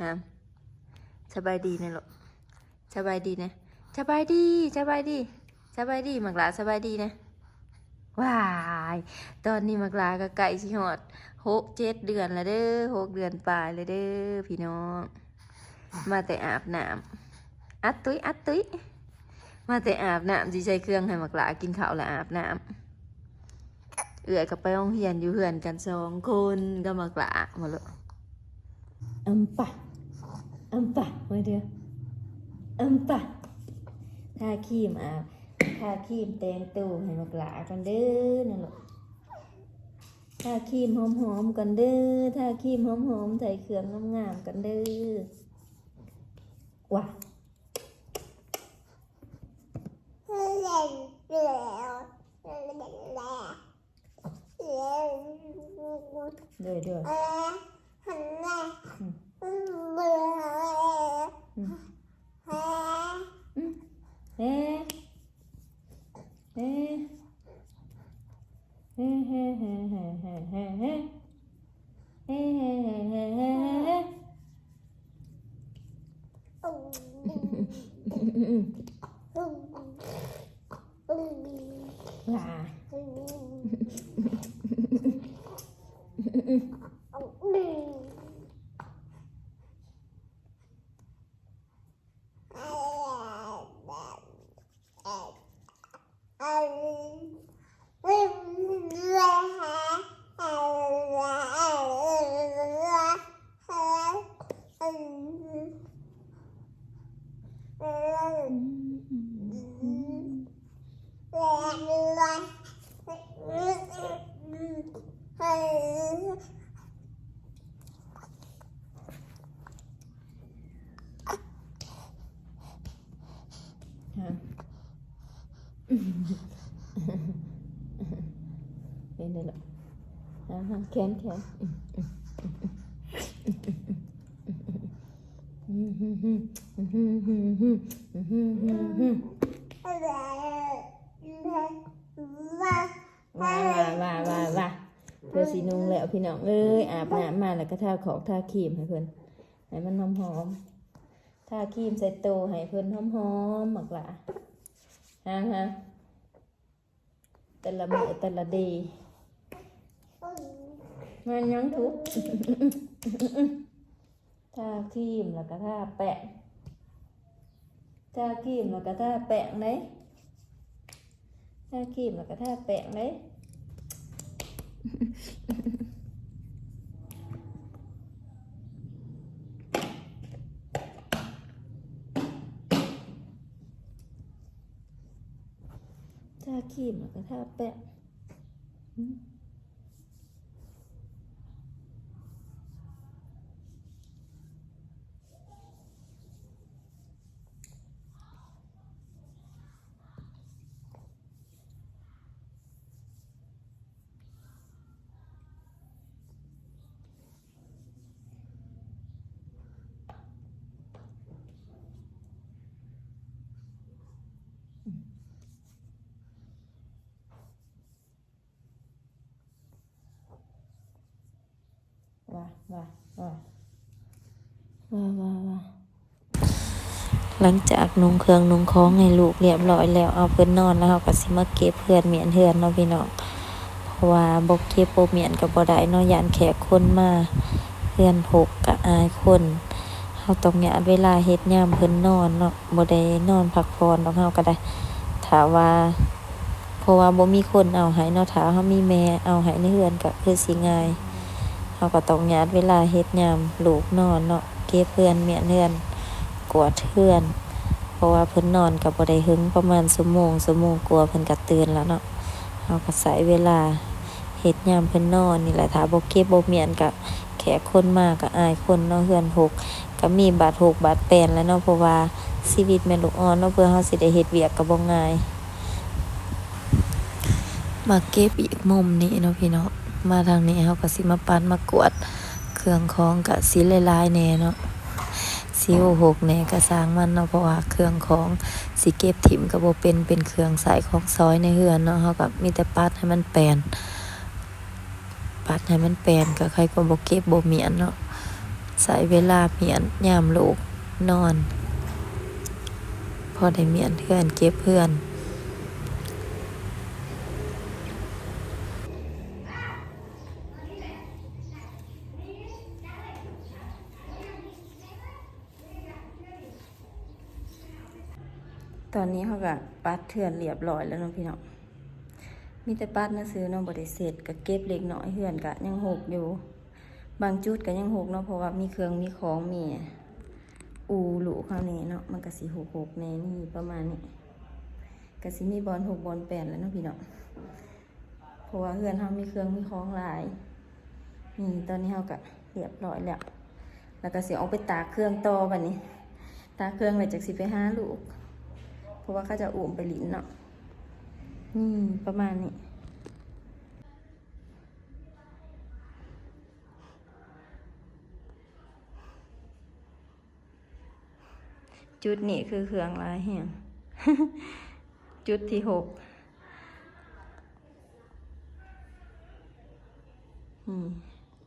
ຮະ ສະບາຍດີແນ່ລູກ ສະບາຍດີແນ່ ສະບາຍດີ ສະບາຍດີ ສະບາຍດີ ໝາກຫຼ້າ ສະບາຍດີແນ່. ວ້າຍ ຕອນນີ້ໝາກຫຼ້າກໍໃກ້ຊິຮອດຫົກເຈັດເດືອນແລ້ວເດີ້ ຫົກເດືອນປາຍແລ້ວເດີ້ພີ່ນ້ອງ. ມາແຕ່ອາບນ້ຳ ອັດຕຸ້ຍ ອັດຕຸ້ຍ ມາແຕ່ອາບນ້ຳ ຊິໃສ່ເຄື່ອງໃຫ້ໝາກຫຼ້າກິນເຂົ້າແລ້ວອາບນ້ຳ. ເອື້ອຍກໍໄປໂຮງຮຽນຢູ່ເຮືອນກັນສອງຄົນກັບໝາກຫຼ້າ ມາໂລດ. ອຳປະ ອຳປະ ມາເດີ້ ອຳປະ. ທາຄຣີມ ອາ ທາຄຣີມແຕ່ງໂຕໃຫ້ໝາກຫຼ້າກ່ອນເດີ້ນະລູກ. ທາຄຣີມຫອມໆກ່ອນເດີ້ ທາຄຣີມຫອມໆ ໃສ່ເຄື່ອງງາມໆກ່ອນເດີ້. ວ້າ ໂດຍ ໂດຍ ອືມ ອືມ ເຮ ເຮ ເຮ ເຮ ເຮ ເຮ ເຮ ເຮ ເຮ ເຮ ເຮ ເຮ ເຮ ເຮ ເຮ. ຮະ ເປັນໄດ້ລະ ຮະ ແຂນ ແຂນ. ວ້າ ວ້າ ວ້າ ວ້າ ເພິ່ນຊິນຸ່ງແລ້ວພີ່ນ້ອງເອີຍ. ອາບນ້ຳມາແລ້ວກໍທາຂອກທາຄຣີມໃຫ້ເພິ່ນ ໃຫ້ມັນຫອມໆ. ທາຄຣີມໃສ່ໂຕໃຫ້ເພິ່ນຫອມໆ ໝາກຫຼ້າ. ຮະ ຮະ ແຕ່ລະມື້ແຕ່ລະເດ ແມ່ນຫຍັງທຸກ? ທາຄຣີມແລ້ວກໍທາແປ້ງ ທາຄຣີມແລ້ວກໍທາແປ້ງເດ້ ທາຄຣີມແລ້ວກໍທາແປ້ງເດ້. ທາຄຣີມແລ້ວກໍທາແປ້ງ ອືມ. ວ້າ ວ້າ ວ້າ ວ້າ ວ້າ ວ້າ. ຫຼັງຈາກນຸ່ງເຄື່ອງນຸ່ງຂອງໃຫ້ລູກລຽບຮ້ອຍແລ້ວ ເອົາເພິ່ນນອນແລ້ວ ເຮົາກໍຊິມາເກັບເຮືອນມ້ຽນເຮືອນເນາະພີ່ນ້ອງ. ເພາະວ່າບໍ່ເກັບບໍ່ມ້ຽນກໍບໍ່ໄດ້ເນາະ ຢ້ານແຂກຄົນມາ ເຮືອນຮົກກໍອາຍຄົນ. ເຮົາຕ້ອງຍາດເວລາເຮັດຍາມເພິ່ນນອນເນາະ ບໍ່ໄດ້ນອນພັກຜ່ອນດອກເຮົາກໍໄດ້ ຖ້າວ່າ ເພາະວ່າບໍ່ມີຄົນເອົາໃຫ້ເນາະ ຖ້າເຮົາມີແມ່ເອົາໃຫ້ໃນເຮືອນກໍຄືຊິງ່າຍ. ເຮົາກໍຕ້ອງຍາດເວລາເຮັດຍາມລູກນອນເນາະ ເກັບເຮືອນ ມ້ຽນເຮືອນ ກວາດເຮືອນ ເພາະວ່າເພິ່ນນອນກໍບໍ່ໄດ້ເຫິງ ປະມານຊົ່ວໂມງ ຊົ່ວໂມງກວ່າເພິ່ນກໍຕື່ນແລ້ວເນາະ. ເຮົາກໍໃຊ້ເວລາເຮັດຍາມເພິ່ນນອນນີ້ແຫຼະ ຖ້າບໍ່ເກັບບໍ່ມ້ຽນກໍ ແຂກຄົນມາກໍອາຍຄົນເນາະ ເຮືອນຮົກກໍມີບາດຮົກບາດແປນແຫຼະເນາະ ເພາະວ່າຊີວິດແມ່ລູກອ່ອນເນາະ ເພື່ອເຮົາຊິໄດ້ເຮັດວຽກກໍບໍ່ງ່າຍ. ມາເກັບອີກມຸມນີ້ເນາະພີ່ນ້ອງ ມາທາງນີ້ເຮົາກໍຊິມາປັດມາກວາດ ເຄື່ອງຂອງກໍຊິຫຼາຍໆແດ່ເນາະ ຊິໂຫກແດ່ກໍຊ່າງມັນເນາະ ເພາະວ່າເຄື່ອງຂອງຊິເກັບຖິ້ມກໍບໍ່ເປັນ ເປັນເຄື່ອງໃຊ້ຂອງສອຍໃນເຮືອນເນາະ ເຮົາກໍມີແຕ່ປັດໃຫ້ມັນແປນ. ປັດໃຫ້ມັນແປນ ກໍໃຄກວ່າບໍ່ເກັບບໍ່ມ້ຽນເນາະ. ໃຊ້ເວລາມ້ຽນຍາມລູກນອນ ພໍໄດ້ມ້ຽນເຮືອນ ເກັບເຮືອນ. ຕອນນີ້ເຮົາກະປັດເຮືອນລຽບລ້ອຍແລ້ວເນາະພີ່ນ້ອງ, ມີແຕ່ປັດຊື່ໆເນາະ ບໍ່ໄດ້ເຊັດ. ກະເກັບເລັກນ້ອຍ ເຮືອນກະຍັງຮົກຢູ່ ບາງຈຸດກະຍັງຮົກເນາະ ເພາະວ່າມີເຄື່ອງມີຂອງ ມີອູລູກເຮົາແດ່ເນາະ ມັນກະຊິຮົກໆແດ່. ນີ້ປະມານນີ້ ກະຊິມີບ່ອນຮົກບ່ອນແປນແຫຼະເນາະພີ່ນ້ອງ. ເພາະວ່າເຮືອນເຮົາມີເຄື່ອງມີຂອງຫຼາຍ. ນີ້ຕອນນີ້ເຮົາກະລຽບລ້ອຍແລ້ວ ແລ້ວກະຊິອອກໄປຕາກເຄື່ອງຕໍ່ບາດນີ້. ຕາກເຄື່ອງແລ້ວຈັກຊິໄປຫາລູກ ເພາະວ່າເຂົາເຈົ້າອຸ້ມໄປຫຼິ້ນເນາະ. ນີ້ປະມານນີ້. ຈຸດນີ້ຄືເຄື່ອງຫຼາຍແຮງ ຈຸດທີຫົກ. ນີ້